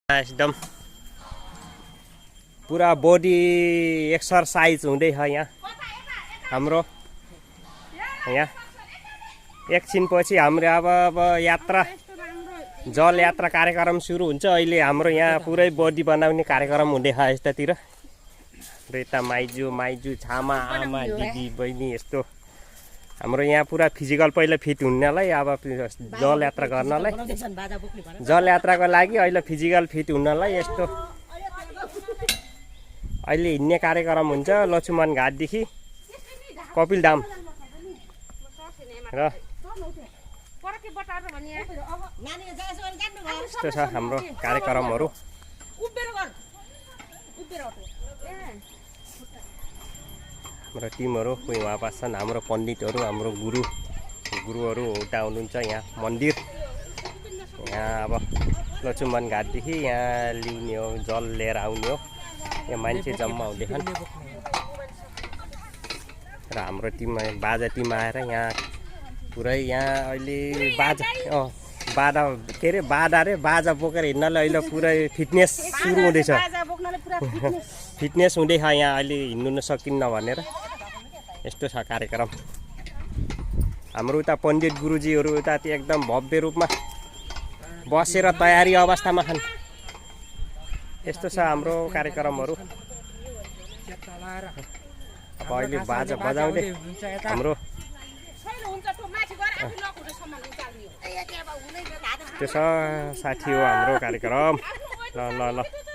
एकदम पुरा body exercise हुँदै छ यहाँ हाम्रो यहाँ एकछिनपछि हाम्रो अब यात्रा जल यात्रा कार्यक्रम सुरु हुन्छ। अहिले हाम्रो यहाँ पुरै बॉडी बनाउने कार्यक्रम हुँदै छ यतातिर। यता माइजू छामा आमा दिदी बहिनी यस्तो हाम्रो यहाँ पुरा फिजिकल पहिला फिट हुनलाई अब जल यात्रा गर्नलाई जल यात्राको लागि अहिले फिजिकल फिट हुनलाई यस्तो अहिले हिँड्ने कार्यक्रम हुन्छ लक्ष्मण घाटदेखि कपिलधाम र यस्तो छ हाम्रो कार्यक्रमहरू। हाम्रो टिमहरू कोही वहाँ बस्छन्, हाम्रो पण्डितहरू हाम्रो गुरुहरू उता हुनुहुन्छ यहाँ मन्दिर। यहाँ अब लक्ष्मण घाटदेखि यहाँ लिउने हो जल लिएर आउने हो। यहाँ मान्छे जम्मा हुँदैछन् र हाम्रो टिममा बाजा टिम आएर यहाँ पुरै यहाँ अहिले बाजा बोकेर हिँड्नलाई अहिले पुरै फिटनेस सुरु हुँदैछ। फिटनेस हुँदैछ यहाँ अहिले हिँड्नु नसकिन्न भनेर यस्तो छ कार्यक्रम। हाम्रो उता पण्डित गुरुजीहरू उता एकदम भव्य रूपमा बसेर तयारी अवस्थामा छन्। यस्तो छ हाम्रो कार्यक्रमहरू। अब अहिले बाजा बजाउँदै हाम्रो त्यो छ साथी हो हाम्रो कार्यक्रम। ल ल ल